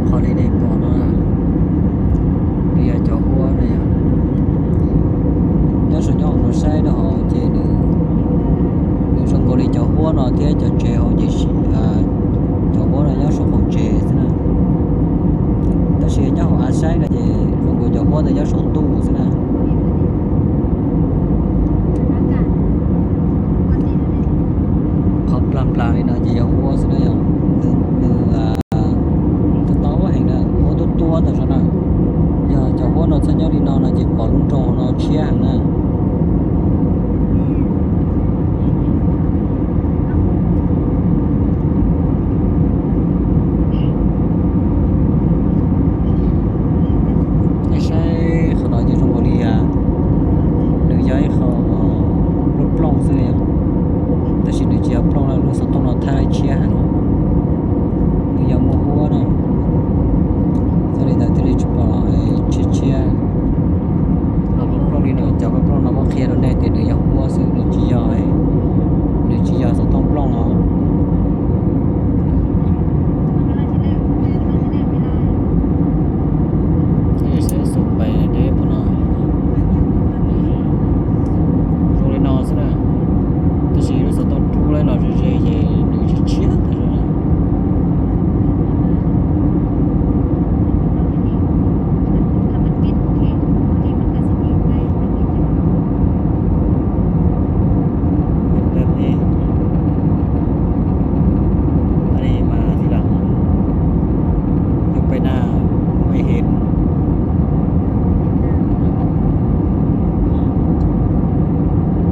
Qhov li nej pom no, nws yog cov huab no yog, nyob saum nyob hauv no saib rau hauv ces nws zoo nkaus li cov huab no thiab cov tsev hauv ces cov huab no nyob saum qaum tsev xwb na. Tab sis nyob hauv av saib no ces zoo nkaus cov huab ntawd nyob saum ntuj xwb na. Qhov plag plag li no ces yog huab xwb na yog, nws tau heev na, huab tuab tuab tam zog na. Yog cov huab no txhob nyob li no no ces pom lub nroog no tshiab heev na.